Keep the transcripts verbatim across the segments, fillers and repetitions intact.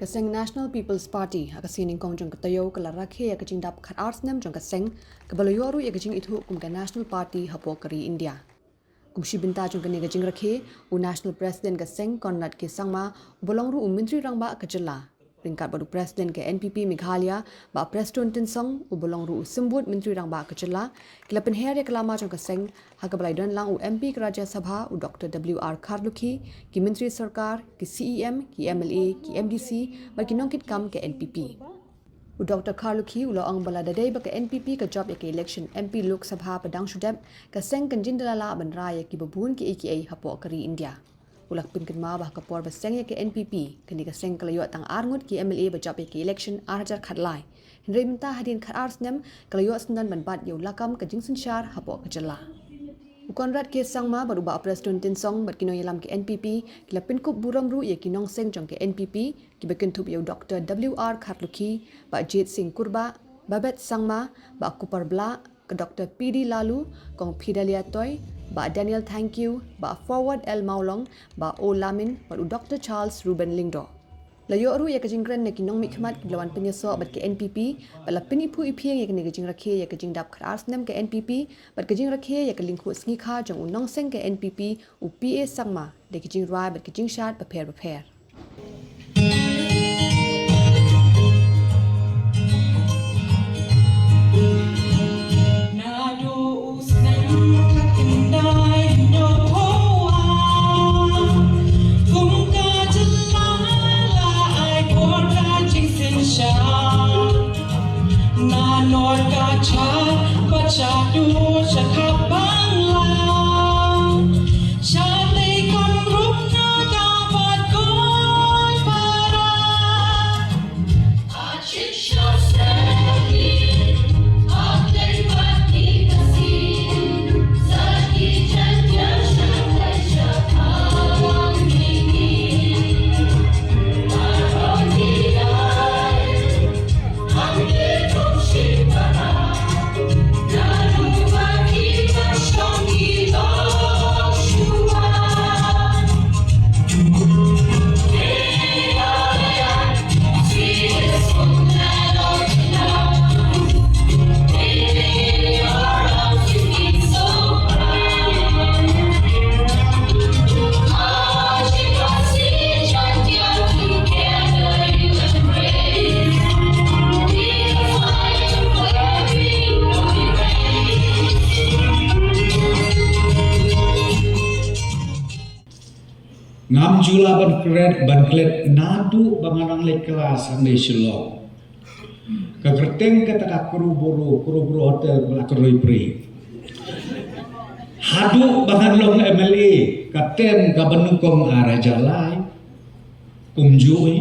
Ka seng National People's Party ha ka sngi Nyngkong jong ka taïew ka la rakhe ïa ka jingdap khatar snem jong ka seng, kaba la ïoh ruh ïa ka jingithuh kum ka National Party hapoh ka ri India. Kum shi bynta jong kane ka jingrakhe, u National President ka seng Conrad K Sangma, uba long ruh u Myntri Rangbah ka jylla, ryngkat bad u President ka N P P Meghalaya, Bah Prestone Tynsong, uba long ruh u Symbud Myntri Rangbah ka jylla, ki la pynher ïa ka lama jong ka seng, ha kaba la ïadon lang u M P ka Rajya Sabha, u Doctor W R Kharlukhi, ki Myntri Sorkar, ki C E M, ki M L A, ki M D C, bad ki nongkitkam ka N P P. U Doctor Kharlukhi u la ong ba lada dei ba ka N P P ka jop ïa ka election M P Lok Sabha ba dang shu dep, ka seng kan jin da la lah ban rai ïa kiba bun kiei kiei hapoh ka ri India. U la pynkynmaw ba ha ka por ba seng ïa ka N P P, kane ka seng ka la ïoh tang ar ngut ki M L A ba jop ïa ka election ar hajar khatlai. Hynrei mynta hadien khatar snem, ka la ïoh syndon ban bat ïa u lakam ka jingsynshar hapoh ka jylla. U Conrad K Sangma bad u Bah Prestone Tynsong bad ki nongïalam ka N P P, ki la pynkup burom ruh ïa ki nongseng jong ka N P P, kiba kynthup ïa u Doctor W R Kharlukhi, Bah Jit Singh Kurbah, Babet Sangma, Bah Kupar Blah, ka Doctor P D Laloo, Kong Fidelia Toi, Bah Daniel Thangkhiew, Bah Forward L Mawlong, Bah O Lamin, bad u Doctor Charles Reuben Lyngdoh. La ïoh ruh ïa ka jingkren na ki nongmihkhmat kiba la wan pynïasoh bad ka N P P, bad la pyniphuh iphieng ïa kane ka jingrakhe ïa ka jingdap khatar snem ka N P P, bad ka jingrakhe ïa ka lyngkhuh sngikha jong u nongseng ka N P P, u P A Sangma, da ki jingrwai bad ki jingshad bapher bapher. Ngam ju lah ban klet, ban klet naduh ba nga dang leit klas hangne Shillong. Ka kyrteng kata ka Kru Bru, Kru Bru Hotel, ba la kyroi pyrshah. Haduh ba ngan long M L A, ka term kaba nyngkong ar hajar lai, kumjuh hi.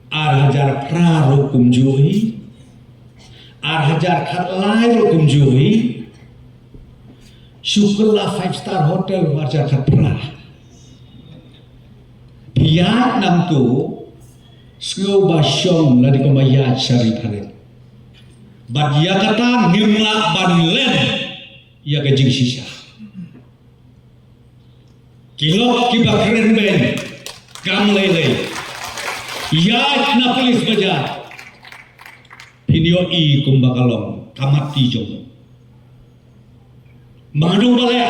Ar hajar phra ruh kumjuh hi. Ar hajar khatlai ruh kumjuh hi. Shu kylla five star hotel ar hajar khatphra. Phi ïaid nangtu, sngew ba shong lane kumba ïaid sha ri phareng. Bad ïa kata ngim lah ban len ïa ka jingshisha. Ki lok kiba kren beiñ, kam lei lei. Ïaid na police bazar. Phin ïohi kumba ka long ka mat ki jong. Mano ba leh.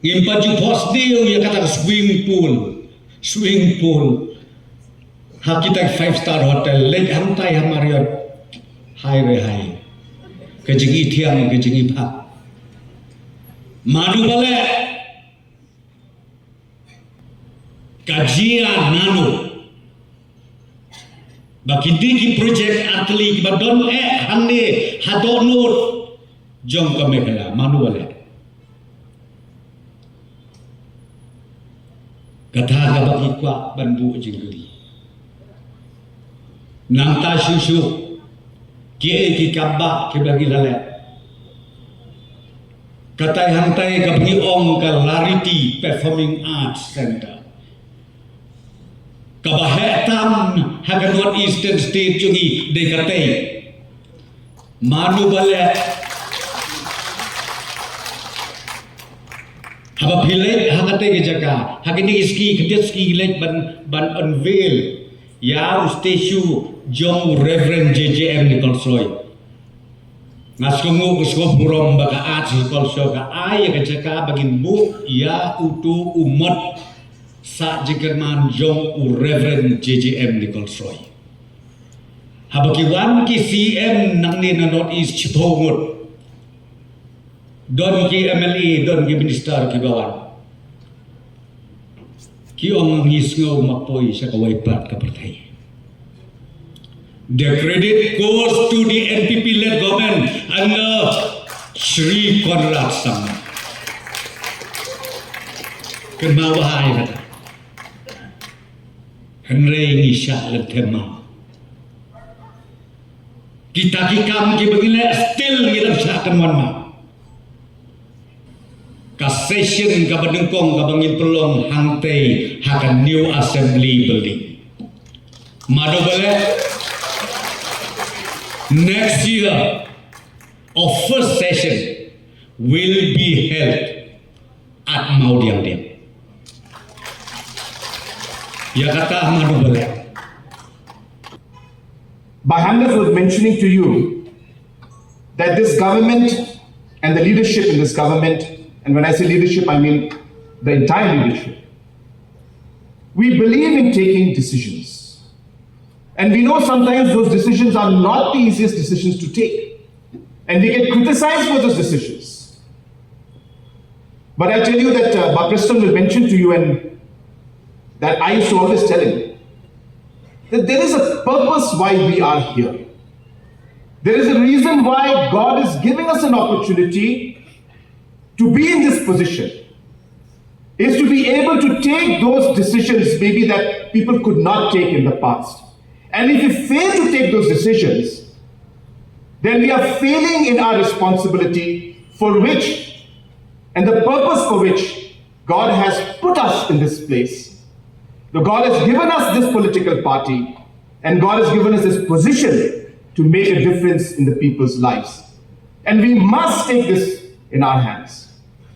Ngim pat ju phohsniew ïa kata ka swimming pool. Swimming pool. Ha kita ki five star hotel, leit hangtai ha Marriott. Hai re hai. Ka jingithiang, ka jingipha. Mano ba leh. Ka jia nano. Ba kine ki project artylli kiba don eh hangne ha dohnud jong ka Meghalaya, mano ba leh. Kata kaba ngi kwah ban buh jingkylli. Nangta shuh shuh, kiei ki kaba kiba ngi la leh. Katai hangtai kaba ngi ong ka Lariti Performing Arts Center. Kaba heh tam ha ka North Eastern State jong ngi dei katei. Mano ba leh. Haba phi leit ha kata ka jaka, ha kine ki sngi, khyndiat sngi leit ban, ban unveil ïa u statue jong u Reverend J J M Nichols Roy. Nga sngewnguh, nga sngewnguh burom ba ka Arts Council ka ai ïa ka jaka ba ngin buh ïa uto u mot sah jingkyrmen jong u Reverend J J M Nichols Roy. Haba ki wan ki C M nangne na North East shiphew ngut. Don ki M L A, don ki minister kiba wan. Ki ong ngi sngew ma poi sha kawei pat ka pyrthei. The credit goes to the N P P led government under Shri Conrad Sangma. Kynmaw bha ïa kata. Hynrei ngi shah lynthem ma kita ki kam kiba ngi leh, still ngi dang shah kynmaw ma ka session kaba nyngkong kaba ngin pynlong hangtei ha ka new assembly building. Mano ba leh, next year our first session will be held at Mawdiangdiang. Ïa kata mano ba leh. Bhai Hannes was mentioning to you that this government and the leadership in this government, and when I say leadership, I mean the entire leadership, we believe in taking decisions. And we know sometimes those decisions are not the easiest decisions to take. And we get criticized for those decisions. But I tell you that uh, Bah Preston will mention to you, and that I used to always tell him, that there is a purpose why we are here. There is a reason why God is giving us an opportunity to be in this position, is to be able to take those decisions maybe that people could not take in the past. And if we fail to take those decisions, then we are failing in our responsibility for which and the purpose for which God has put us in this place. The God has given us this political party, and God has given us this position to make a difference in the people's lives. And we must take this in our hands.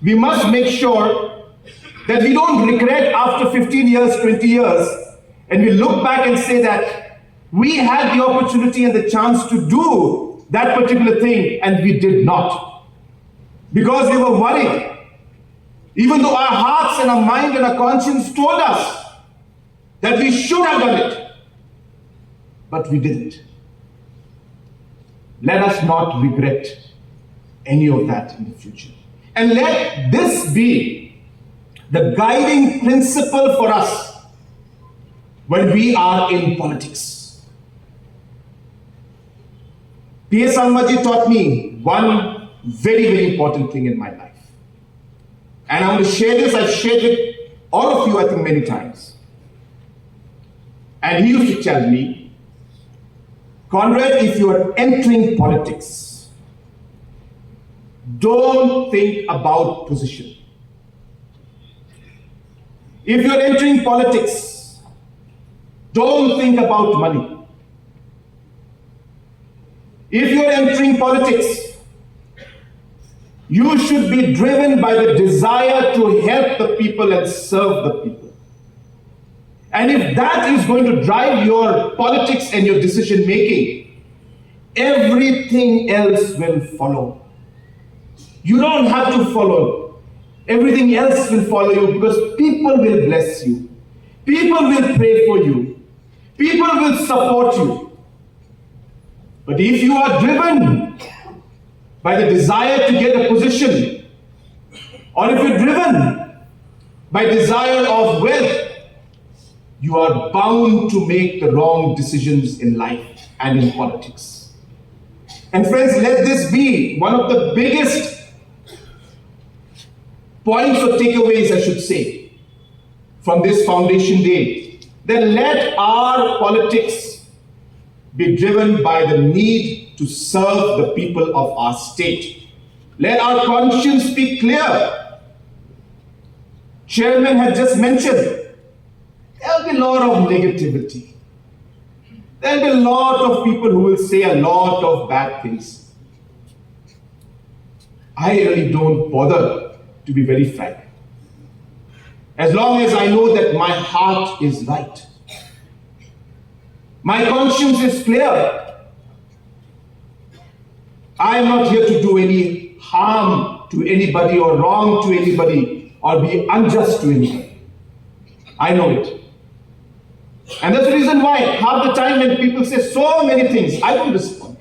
We must make sure that we don't regret after fifteen years, twenty years, and we look back and say that we had the opportunity and the chance to do that particular thing and we did not. Because we were worried. Even though our hearts and our mind and our conscience told us that we should have done it, but we didn't. Let us not regret any of that in the future. And let this be the guiding principle for us when we are in politics. P A Sangmaji taught me one very, very important thing in my life. And I want to share this, I've shared with all of you, I think, many times. And he used to tell me, Conrad, if you are entering politics, don't think about position. If you are entering politics, don't think about money. If you are entering politics, you should be driven by the desire to help the people and serve the people. And if that is going to drive your politics and your decision making, everything else will follow. You don't have to follow. Everything else will follow you because people will bless you. People will pray for you. People will support you. But if you are driven by the desire to get a position, or if you're driven by desire of wealth, you are bound to make the wrong decisions in life and in politics. And friends, let this be one of the biggest points or takeaways, I should say, from this foundation day, then let our politics be driven by the need to serve the people of our state. Let our conscience be clear. Chairman had just mentioned there'll be a lot of negativity. There'll be a lot of people who will say a lot of bad things. I really don't bother, to be very frank. As long as I know that my heart is right, my conscience is clear, I am not here to do any harm to anybody or wrong to anybody or be unjust to anybody. I know it. And that's the reason why half the time when people say so many things, I don't respond.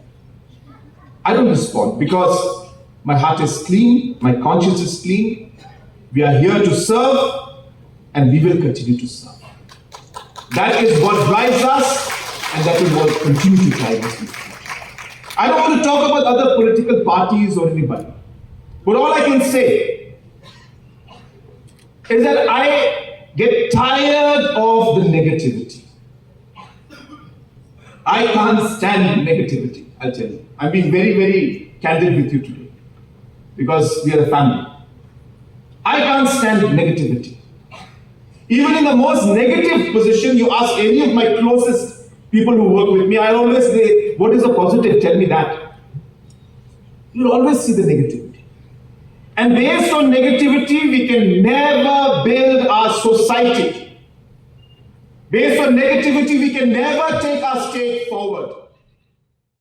I don't respond because my heart is clean, my conscience is clean. We are here to serve, and we will continue to serve. That is what drives us, and that is what continue to drive us. I don't want to talk about other political parties or anybody, but all I can say is that I get tired of the negativity. I can't stand negativity, I'll tell you. I'm being very, very candid with you today because we are a family. I can't stand negativity. Even in the most negative position, you ask any of my closest people who work with me, I always say, "What is a positive? Tell me that." You'll always see the negativity. And based on negativity, we can never build our society. Based on negativity, we can never take our state forward.